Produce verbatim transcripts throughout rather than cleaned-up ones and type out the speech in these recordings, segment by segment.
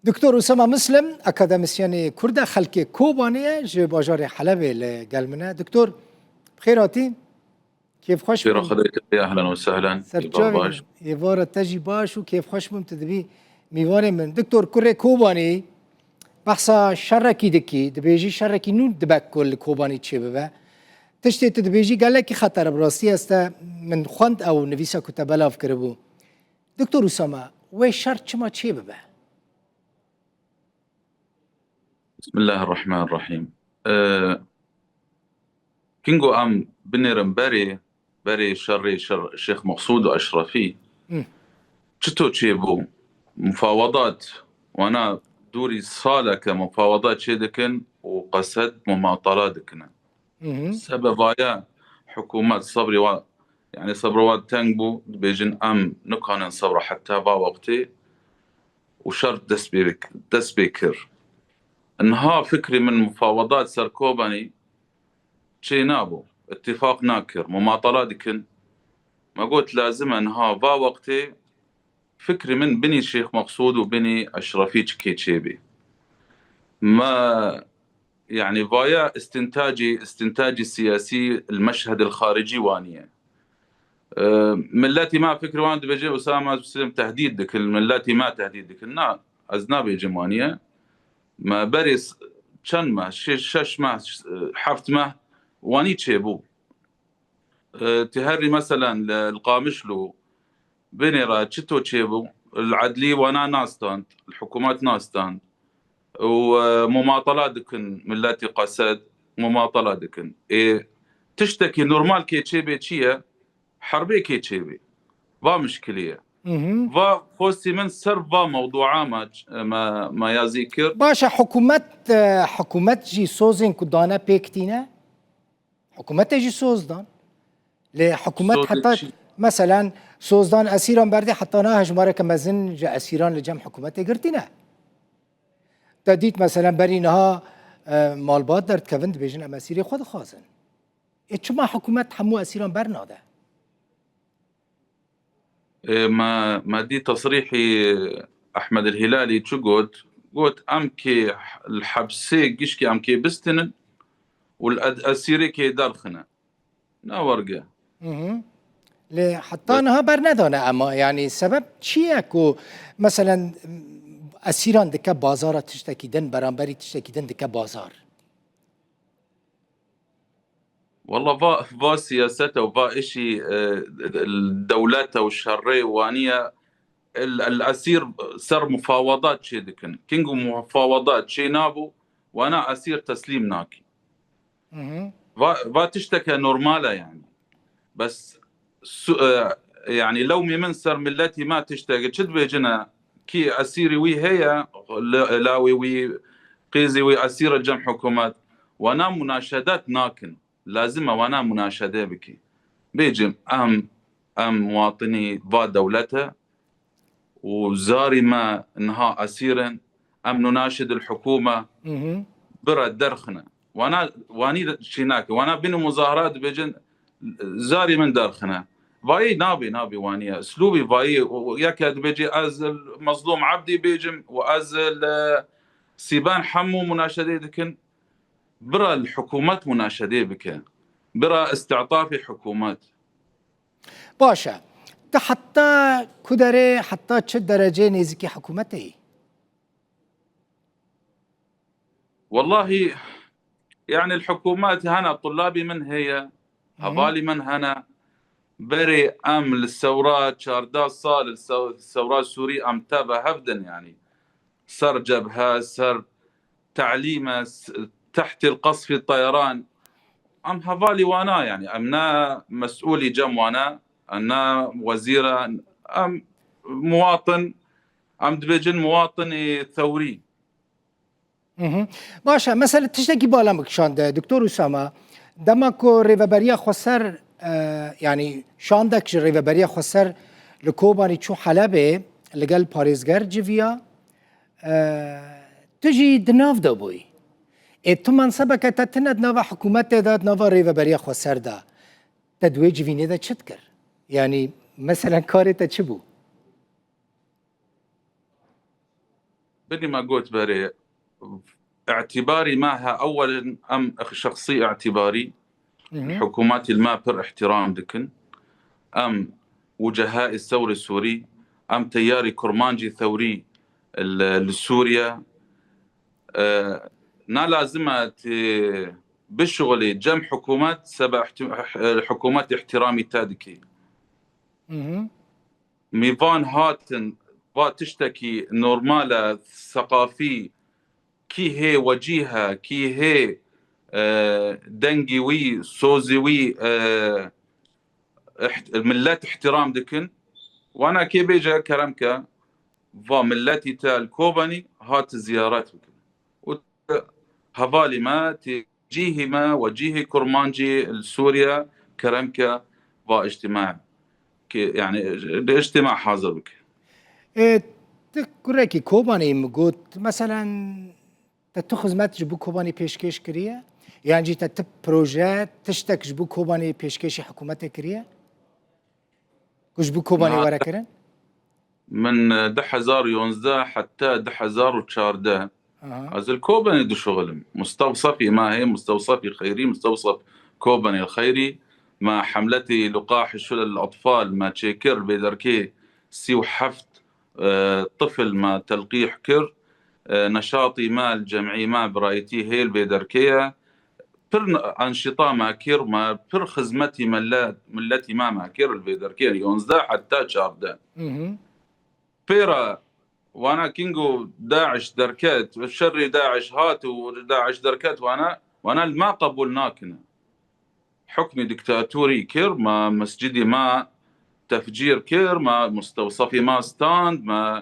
Doktor Usama Muslim, akademisyenê Kurd e, xelkê Kobanê ye, ji bajarê Helebê li gel min e. Doktor, bi xêr hatî. Kêfxweş Xêra bûm. Xwedê te, ehlen û sehlen. Serçavê Êvar baş. Êvara te jî baş û kêfxweş bûm tu dibî mîvanê min. Doktor, kurê Kobanê behsa şerekî dikî, dibêjî şerekî nû dibe ku li Kobanê çêbibe. Tiştê tu dibêjî gelekî xeter e, bi rastî ez te min xwend ew nivîsa ku te belav kiribû. Doktor Usama, wê şer çima çêbibe? Bismillahirrahmanirrahîm. Ee, Kingo em binêrin berê, berê şerê şer, Şêx Mexsûd û Eşrefî. Hı. Çito çêbû? Mufawedat, wana dûrî saleke mufawedat çêdikin û qesed mumatala dikine. Hı hı. Sebe vaya hikûmet sebrê wa, yani sebra wa teng bû, dibêjin em nikanin sebra heta va wextê û şer dest pê bik-, dest pê kir. Niha fikrê min mufawedat ser Kobanî çê nabû, îtîfaq nakir, mumatala dikin. Me got lazim e niha va wextê fikrê min binî Şêx Mexsûd û binî Eşrefî çikê çêbê. Me, yani vaya îstîntacî, îstîntacî siyasî li meşhedil xaricî waniye. Ee, milletî me fikr wan dibêje, Usama Muslim tehdîd dikin, milletî me tehdîd dikin. Na, ez nabêjim waniye. Me berê s-, çend meh, şeş, şeş meh, heft meh wanî çêbû. Ee, ti herî meselen li, li Qamişlo binêre çito çêbû, li edlî wana nastand, li hikûmet nastand. Û, e, mumatala dikin, milletî qesed mumatala dikin. Ê, tiştekî normal kê çêbê çi ye? Herbê kê çêbê. Va mişkilî ye. Hı hı. Va xwestî min ser va mewdûa me, me, me ya zîkir. Baş e, hikûmet, e, hikûmet jî sozên ku dane pêk tîne? Hikûmetê jî soz dan. Lê hikûmet Soz heta, çi? Meselen, soz dan esîran berdê, heta niha hejmareke mezin ji esîran li cem hikûmetê girtî ne. Te dît, meselen, berî niha, e, malbat derdikevin, dibêjin em esîrê xwe dixwazin. Ê çima hikûmet hemû esîran bernade? Ê, me, me dî tesrîhî Ehmed El Hîlalî çi got? Got, em kê li hepsê gişkî em kê bistinin û li ed-, esîrê kê derxine. Ne werge. Hı hı. Lê heta Be- niha bernedane ema, yani sebeb çi ye ku, meselen, esîran dike bazara tiştekî din, beramberî tiştekî din dike bazar? Walla va, va siyasete û va işî, e, dewlete û şerê waniye el, el esîr ser mufawedat çê dikin. Kingo mufawedat çê nabû, wana esîr teslîm nakî. Hı hı. Va, va tişteke normal e yani. Bes su, e, yani lewmê min ser milletî me tişteke çi dibêjine kî esîrî wî heye, le, lawê wî, qêzê wî esîr e cem hikûmet. Wana munaşedet nakin. Lazim e wana munaşede bikî. Bêjim em, em muwatinî va dewlete û zarî me niha esîr in, em nunaşidil hikûme, Hı hı. bira derxine. Wana, wanî çî nake. Wana bînin muzahara dibêjin, zarî min derxine. Vayî nabê, nabê waniye. Islûbî vayî, û, û yeke dibêjê ez li Mezlûm Ebdî bêjim û ez li Sîban hemû munaşedê dikin. Bira li hikûmet munaşedê bike. Bira îstîtafê hikûmet. Baş e. Tu heta ku derê, heta çi derecê nêzîkî hikûmetê yî? Wellahî, yani li hikûmet hene, tulabî min heye, Hı hı. hevalî min hene. Berê em li sewra çardeh sal, li sew-, sewra Sûrî em teve hev din yani. Ser cebhe, ser telîme, s-, tehtî qesfî teyeran. Em hevalî wana yani. Em ne mesûlî cem wana, em ne wezîr e, em muwatin, em dibêjin muwatinê thewrî. Hı hı. Baş e, mesela tiştekî bala min kişande, Doktor Usama, dema ku Rêveberiya Xweser, e, yani şandek ji Rêveberiya Xweser li Kobanî çû Helebê, li gel parêzger civiya, e, tu jî di nav de bûyî. Ê tu mensebeke te tune di nava hikûmetê de, di nava Rêveberiya Xweser de. Te di wê civînê de çi dikir? Yani, meselen karê te çi bû? Bilî me got berê, îtîbarî me he ewelin em şexsî îtîbarî, Hı hı. Hikûmetî li me pir îhtîram dikin. Em wicehayê sewrê Sûrî, em teyarî kurmancî sewrî li, li Sûriye. E, na lazim e tê bişuxulî cem hikûmet, sebe îhtî-, hikûmet îhtîramî te dikî. Hı hı. Mîvan hatin, va tiştekî normal e, seqafî, kî hê wecîh e, kî hê, e, dengî wî, sozî wî, e, iht-, millet îhtîram dikin. Wana kê bêje kerem ke, va milletî te li Kobanî hat ziyaret bikin. Û te hevalî me tê cîhî me, wecîhî kurmancî li Sûriye kerem ke va îctîma, ki, yani, bi îctîma hazir bike. E, tu kurekî Kobanî min got, meselen, te tu xizmet ji bo Kobanî pêşkêş kiriye? Yan jî te tu proje, tiştek ji bo Kobanî pêşkêşî hikûmetê kiriye? Ku ji bo Kobanî Na, were kirin? Min, e, du hezar û yonzdeh heta du hezar û çardeh Aha. ez li Kobanê dişuxilim. Mustewsefî me hê, mustewsefî xeyrî, mustewsef Kobanê xeyrî. Me hemletî Luqahi Şulel Atfal me çêkir, bê derkê sî û heft, e, tifil me telqîh kir. E, neşatî me li cemî me birayetî hêl bê derkê ye. Pir n-, anşîta me kir, me pir xizmetî millet, milletî me me kir li vê derkê, yonzdeh heta çardeh. Hı hı. Pêra wana kingo DAIŞ derket, şerê DAIŞ hat û DAIŞ derket, wana, wana li me qebûl nakine. Hukmî diktatorî kir, me mescidî me tefcîr kir, me mustewsefî me stand, me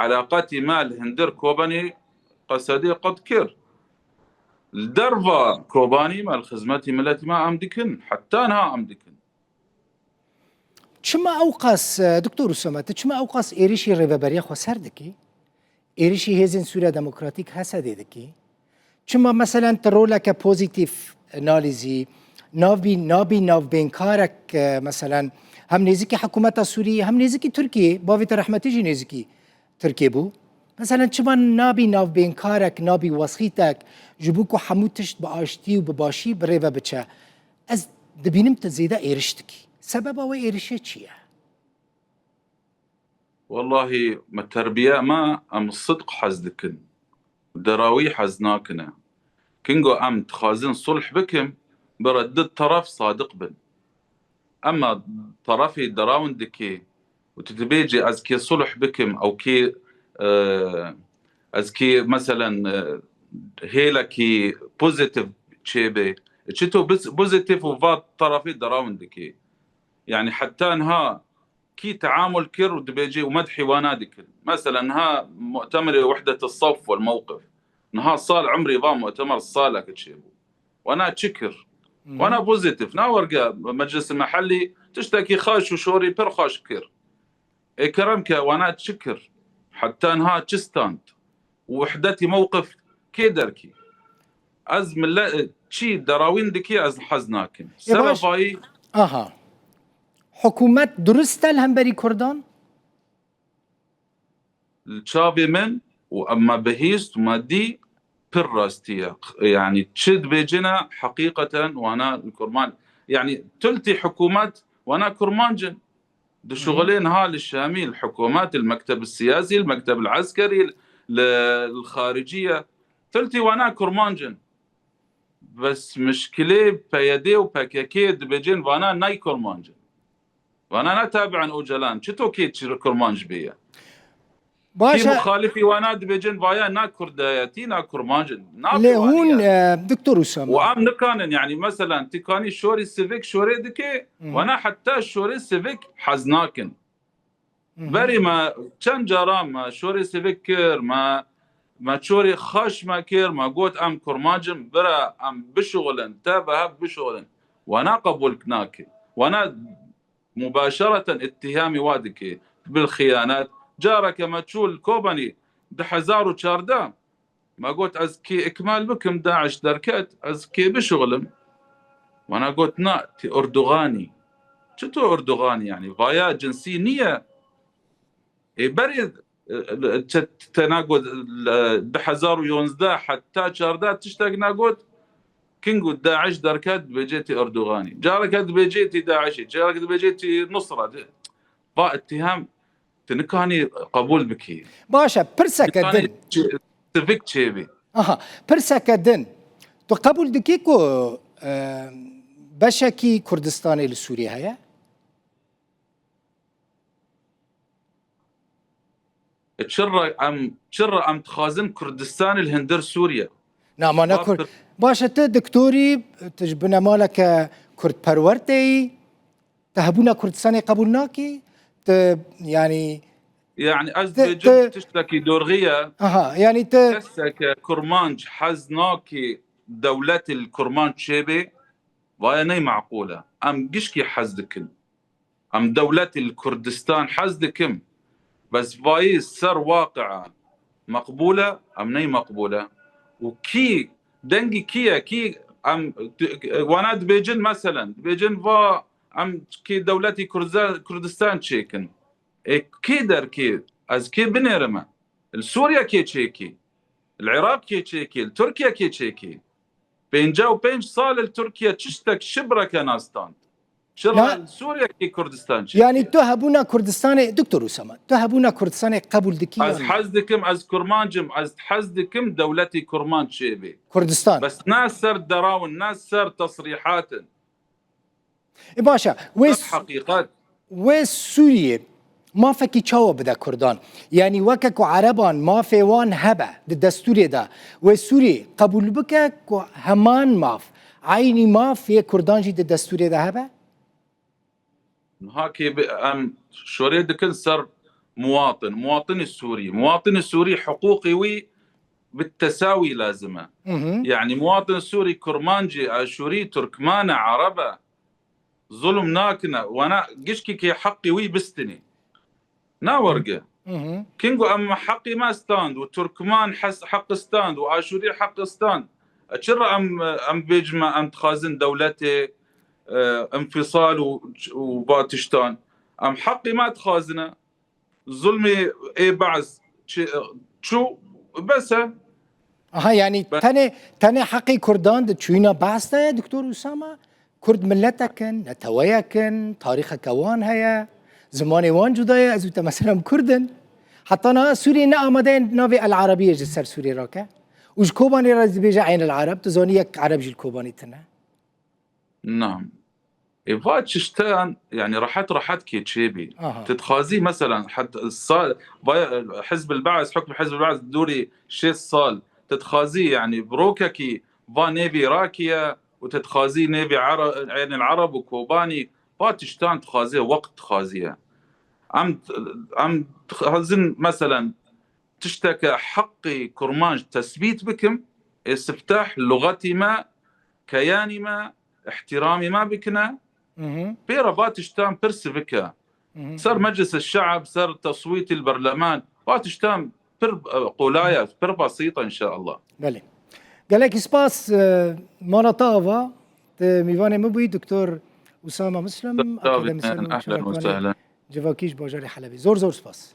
elaqetî me li hundir Kobanî qesedê qut kir. Li derva Kobanî me li xizmetî miletî me em dikin, heta niha em dikin. Çima ew qas, e, Doktor Usame, tu çima ew qas êrişî Rêveberiya Xweser dikî? Êrişî Hêzên Sûriya Demokratîk, HSDê, dikî? Çima, meselen, tu roleke pozîtîf nalîzî? Nabî, nabî navbênkarek, e, meselen, hem nêzîkî hikûmeta Sûriyê, hem nêzîkî Tirkiyê, bavê te rehmetî jî nêzîkî Tirkiyê bû. Meselen, çima nabî navbênkarek, nabî wesîtek, ji bo ku hemû tişt bi aştî û bi başî bi rê ve biçe? Ez dibînim tu zêde êriş dikî. Sebeba wê êrişê çi ye? Wellahî, me terbiya me, em sidq hez dikin. Derawî hez nakine. Kingo em dixwazin sulh bikim, bira du teref sadiq bin. Ema terefê derawin dikê û tu dibêjî ez kê sulh bikim, ew kê, e, ez kê, meselen, e, hêlekî pozîtîf çêbê. Çito biz-, pozîtîf û va terefê derawin dikê. Yani heta niha kî teamul kir û dibêjê û medhî wana dikir. Mesela niha mu'temerê Wehdet Saf wal Mewqif. Niha sal umrê va mu'temer salek çêbû. Wana çi kir? Hı hı. Wana pozîtîf. Na werge Meclis Mehellî tiştekî xaş û şorî pir xaş kir. Ê kerem ke wana çi kir? Heta niha çi stand? Wehdetî mewqif kê derkî? Ez millet, çî derawîn dikî ez hez nakim. Ê baş. Sebevayî Aha. Hikûmet durist e li hemberî Kurdan? Li çavê min û em me bihîst û me dî pir rastî ye. Yani çi dibêjine heqîqeten wana li Kurman. Yani tultî hikûmet wana Kurmanc in. Dişuxulê niha li Şamî, li hikûmet, li mekteb siyasî, li mekteb eskerî, li, li xaricî ye. Tultî wana Kurmanc in. Bes mişkilê P Y D û P K K dibêjin vana nayê Kurmanc in. Vana ne tabi'en Ocalan. Çito kê çi Kurmanc bê ye? Baş Kî e. Muxalifî wana dibêjin vaya na Kurdayetî, na Kurmanc in. Na Lê pêwanî hûn, ye. E, Doktor Usame. Û em nikanin, yani, meselen, ti kanî şorê sivik şorê dike, Hı hı. Wana heta şorê sivik hez nakin. Hı hı. Berî me çend cara me şorê sivik kir, me, me çorê xaş me kir, me got em Kurmanc in, bira em bişuxulin, te bi hev bişuxulin. Wana qebûl nake. Wana mubaşereten îttihamî wa dike bil xiyanet. Careke me çû li Kobanî du hezar û çardeh, me got ez kê îkmal bikim, DAIŞ derket, ez kê bişuxulim. Wana got na, ti Erdoganî. Çito Erdoganî yani? Vaya cinsî niye. Ê berê e, te, te nagot, e, du hezar û yonzdeh heta çardeh tiştek nagot. Kin got DAIŞ derket, dibêjê tê Erdoganî. Careke dibêjê tê DAIŞê, careke dibêjê tê Nusra. Di-, va îttiham tu nikanî qebûl bikî. Baş e, pirseke Nikanî din. çi-, sivik çêbî. Aha, pirseke din. Tu qebûl dikî ku, e, beşekî Kurdistanê li Sûriyê heye? Çira em, çira em dixwazin Kurdistanê li hundir Sûriye? Na, ma ne Kurd. Baş e, tu doktorî, tu ji binemaleke kurdperwer tê yî, tu hebûna Kurdistanê qebûl nakî, tu, yanî, Yani ez tu, dibêjim tu, tiştekî dorxî ye. Aha, yanî tu Keseke kurmanc hez nakî dewletê li kurmanc çêbê, vaye ney meqûl e. Em gişkî hez dikin. Em dewletê li Kurdistan hez dikim. Bes vayî ser waqia meqbûl e, em ney meqbûl e. Û kî, dengî kî ye? Kî em, wana dibêjin meselen, dibêjin va em kî dewletî Kurze-, Kurdistan çêkin. Ê kê derkê? Ez kê binêrime? Li Sûriye kê çêkî? Li Iraq kê çêkî? Li Tirkiye kê çêkî? Pêncî û pênc sal li Tirkiye çi ştek şibreke nastand. Çira Ya- li Sûriye kê Kurdistan çêkî? Yanî tu hebûna Kurdistanê, Doktor Usama, tu hebûna Kurdistanê qebûl dikî Ez yan na? hez dikim, ez kurmancim, ez hez dikim dewletî kurmanc çêbê. Kurdistan. Bes ne ser derawin, ne ser tesrîhatin. E, baş e. Wê Ev heqîqet. Wê Sûriyê mafekî çawa bide Kurdan? Yanî weke ku Ereban mafê wan hebe di destûrê de, wê Sûriyê qebûl bike ku heman maf, eynî maf yê Kurdan jî di destûrê de hebe? Niha kê bi-, em şorê dikin ser muwatin. Muwatinî Sûrî. Muwatinî Sûrî hiqûqê wî bi tesawî lazim e. Hı hı. Yani muwatin Sûrî, Kurmancî, Aşûrî, Turkman e, Ereb e. Zulm nakine. Wana gişkî kê heqî wî bistinî. Na werge. Hı hı. Kingo em heqî me stand û Turkman hes-, heq stand û Aşûrî heq stand. E, çira em, em bêjime em dixwazin dewletê, e, infîsal û, û va tiştan. Em heqî me dixwazine. Zulmê ê Be'z çi-, çû, bes e. Aha, yanî Be- tenê, tenê heqê Kurdan di çûyîna Be'z de ye, Doktor Usama? Kurd miletek in, neteweyek in, tarîxeke wan heye, zimanê wan cuda ye, ez û te meselem Kurd in. Heta niha Sûriyê ne amade ye navê El Arabiyê ji ser Sûriyê rake. Û ji Kobanê re dibêje Eyn El Arab, tu zanî yek Ereb jî li Kobanê tune. Na. Ê, va tiştan, yani rehet rehet kê çêbî. Aha. Tu dixwazî, meselen, het-, sa-, va-, Hizb el Be'z, hukm Hizb el Be'z dûrî şêst sal. Tu dixwazî, yani, bi rokekî va nêvî rakiye û tu dixwazî nêvî Ara-, Eyn el Arab û Kobanî, va tiştan dixwaziye, wext dixwaziye. Em, em dixwazin, meselen, tişteke heqê kurmanc tesbît bikim, ê siftah luxetî me, keyanî me, îhtîramî me bikine. Hı hı. Pê re va tiştan pir sivik e. Hı hı. Ser Meclis Şe'b, ser teswîtî li berleman, va tiştan pir, e, qolay e, pir besît e înşallah. Belê. Gelekî spas, e, mala te ava, te mîvanê min bûyî, Doktor Usama Muslim, Tabii, akademisyen û ehlen ve çalakanê sehlen. Civakî ji bajarê Helebê. Zor zor spas.